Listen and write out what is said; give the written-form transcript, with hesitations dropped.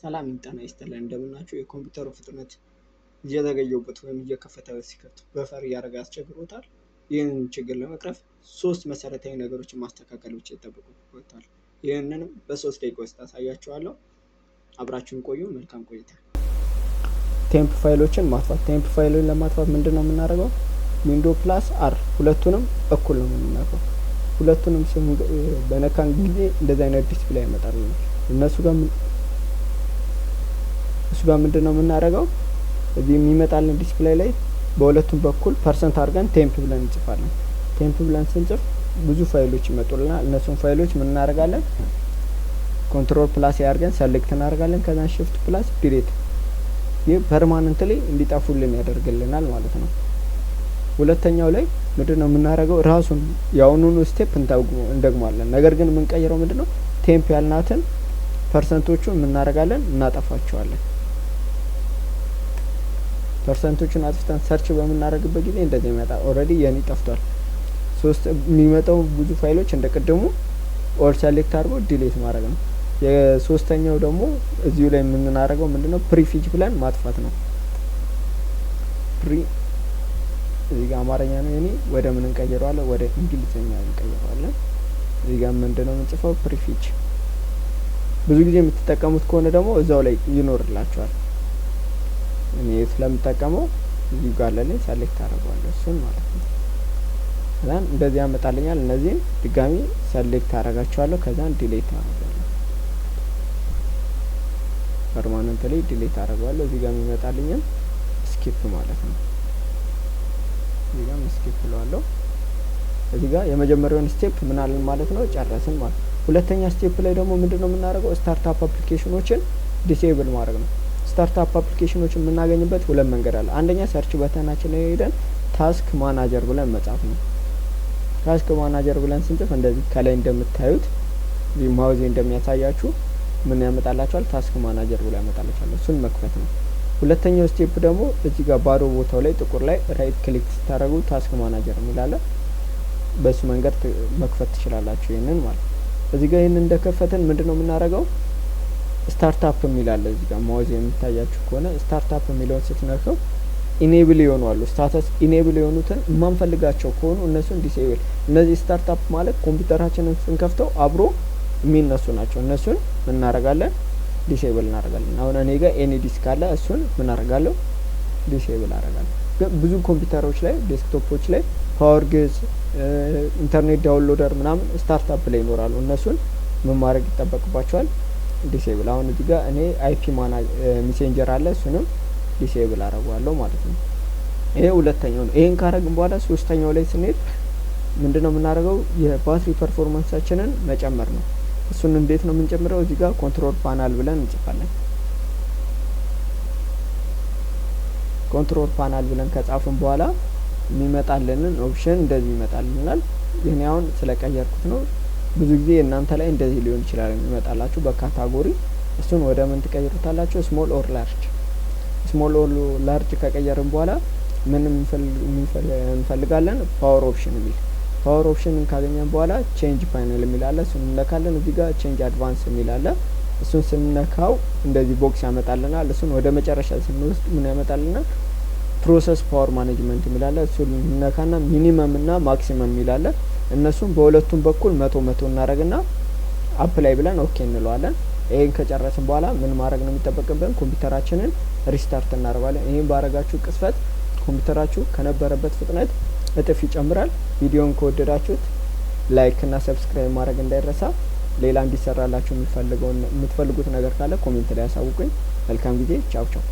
ሰላም ጤና ይስጥልን፣ እንደምናችሁ። የኮምፒውተሩ ፍጥነት እየዘገየበት ወይም እየከፈተ ሲከፍት buffer እያደረገ ያስቸግሮታል። ይህንን ችግር ለመቅረፍ ሶስት መሰረታዊ ነገሮችን ማስተካከል ብቻ ይጠበቅበታል። ይህንንም በ3 ደቂቃ ውስጥ አሳያችኋለሁ። አብራችሁን ቆዩ። መልካም ቆይታ። Temp ፋይሎችን ማጥፋት። Temp ፋይሎችን ለማጥፋት ምንድን ነው የምናደርገው? Window plus R ሁለቱንም እኩል ነው የምንነካው። ሁለቱንም በነካን ጊዜ እንደዚህ አይነት display ያመጣልናል። እነሱ ጋር እሱ ጋር ምንድን ነው የምናደርገው? እዚህ የሚመጣልን display ላይ በሁለቱም በኩል percent አድርገን temp ብለን እንጽፋለን። Temp ብለን ስንጽፍ ብዙ ፋይሎች ይመጡልናል። እነሱን ፋይሎች ምን እናደርጋለን? Control plus አድርገን select እናደርጋለን። ከዛን shift plus delete። ይህ permanently እንዲጠፉልን ያደርግልናል ማለት ነው። ሁለተኛው ላይ ምንድን ነው የምናደርገው? ራሱን የአሁኑን step እንደግሟለን። ነገር ግን የምንቀይረው ምንድን ነው? Temp ያልናትን percent ኦቹን የምናደርጋለን፣ እናጠፋቸዋለን። Percent ኦቹን አጥፍተን search በምናደርግበት ጊዜ እንደዚህ ይመጣል። Already የኔ ጠፍቷል። ሶስት የሚመጣው ብዙ ፋይሎች እንደ ቅድሙ all select አድርጎ delete ማድረግ ነው። የሶስተኛው ደግሞ እዚሁ ላይ የምናደርገው ምንድነው? Prefetch ብለን ማጥፋት ነው። Pre እዚህ ጋር አማርኛ ነው የኔ፣ ወደ ምን እንቀይረዋለን? ወደ እንግሊዝኛ እንቀይረዋለን። እዚህ ጋር ምንድነው የምንጽፈው? Prefetch። ብዙ ጊዜ የምትጠቀሙት ከሆነ ደግሞ እዛው ላይ ይኖርላችኋል። እኔ ስለምጠቀመው እዚሁ ጋር ለላይ select አደርገዋለሁ እሱን ማለት ነው። ከዛን እንደዚህ ያመጣልኛል። እነዚህን ድጋሚ select አደርጋቸዋለሁ። ከዛን delete አደርጋለሁ። Permanently delete አደርገዋለሁ። እዚህ ጋር የሚመጣልኝን skip ማለት ነው። እዚህ ጋር skip እለዋለሁ። እዚህ ጋር የመጀመሪያውን step ምን አለን ማለት ነው፣ ጨረስን ማለት ነው። ሁለተኛ step ላይ ደግሞ ምንድን ነው የምናደርገው? Startup application ኦችን disable ማድረግ ነው። Startup application ኦችን የምናገኝበት ሁለት መንገድ አለ። አንደኛ search button ኣችን ላይ ሄደን task manager ብለን መጻፍ ነው። Task manager ብለን ስንጽፍ እንደዚህ ከላይ እንደምታዩት mouse ኤ እንደሚያሳያችሁ ምን ያመጣላችኋል? Task manager ብሎ ያመጣላችኋል። እሱን መክፈት ነው። ሁለተኛው step ደግሞ እዚህ ጋር ባዶ ቦታው ላይ ጥቁር ላይ right click ስታደርጉ task manager የሚል አለ። በሱ መንገድ መክፈት ትችላላችሁ። ይህንን ማለት እዚህ ጋር ይህንን እንደከፈትን ምንድን ነው የምናደርገው? Startup የሚል አለ። እዚህ ጋር mouse የሚታያችሁ ከሆነ startup የሚለውን ስትነካው enable የሆኑ አሉ። Status enable የሆኑትን የማንፈልጋቸው ከሆኑ እነሱን disable። እነዚህ startup ማለት ኮምፒውተራችንን ስንከፍተው አብሮ የሚነሱ ናቸው። እነሱን ምን እናደርጋለን? Disable እናደርጋለን። አሁን እኔ ጋር AnyDesk አለ። እሱን ምን አደርጋለሁ? Disable አደርጋለሁ። ግን ብዙ ኮምፒውተሮች ላይ፣ desktop ኦች ላይ PowerGiz፣ internet downloader ምናምን startup ላይ ይኖራሉ። እነሱን ምን ማድረግ ይጠበቅባቸዋል? Disable። አሁን እዚህ ጋር እኔ IP ማና Messenger አለ፣ እሱንም disable አደርገዋለሁ ማለት ነው። ይሄ ሁለተኛው ነው። ይሄን ካረግን በኋላ ሶስተኛው ላይ ስንሄድ ምንድነው የምናደርገው? የባትሪ performance ኣችንን መጨመር ነው። እሱን እንዴት ነው የምንጨምረው? እዚህ ጋር control panel ብለን እንጽፋለን። Control panel ብለን ከጻፍን በኋላ የሚመጣልንን option እንደዚህ ይመጣልናል። ይህን አሁን ስለቀየርኩት ነው። ብዙ ጊዜ እናንተ ላይ እንደዚህ ሊሆን ይችላል የሚመጣላችሁ በ category። እሱን ወደ ምን ትቀይሩታላችሁ? Small or large። Small or large ከቀየርን በኋላ ምን እንፈልጋለን? Power option የሚል። Power option ን ካገኘን በኋላ change panel የሚል አለ። እሱን እንነካለን። እዚህ ጋር change advance የሚል አለ። እሱን ስንነካው እንደዚህ box ያመጣልናል። እሱን ወደ መጨረሻ ስንወስድ ምን ያመጣልናል? Process power management የሚል አለ። እሱን እንነካና minimum እና maximum የሚል አለ። እነሱም በሁለቱም በኩል 100 100 እናደርግና apply ብለን okay እንለዋለን። ይሄን ከጨረስን በኋላ ምን ማድረግ ነው የሚጠበቅብን? ኮምፒውተራችንን restart እናደርገዋለን። ይህን ባረጋችሁ ቅጽበት ኮምፒውተራችሁ ከነበረበት ፍጥነት እጥፍ ይጨምራል። ቪዲዮን ከወደዳችሁት like እና subscribe ማድረግ እንዳይረሳ። ሌላ እንዲሰራላችሁ የምትፈልጉት ነገር ካለ comment ላይ ያሳውቁኝ። መልካም ጊዜ። ቻው ቻው።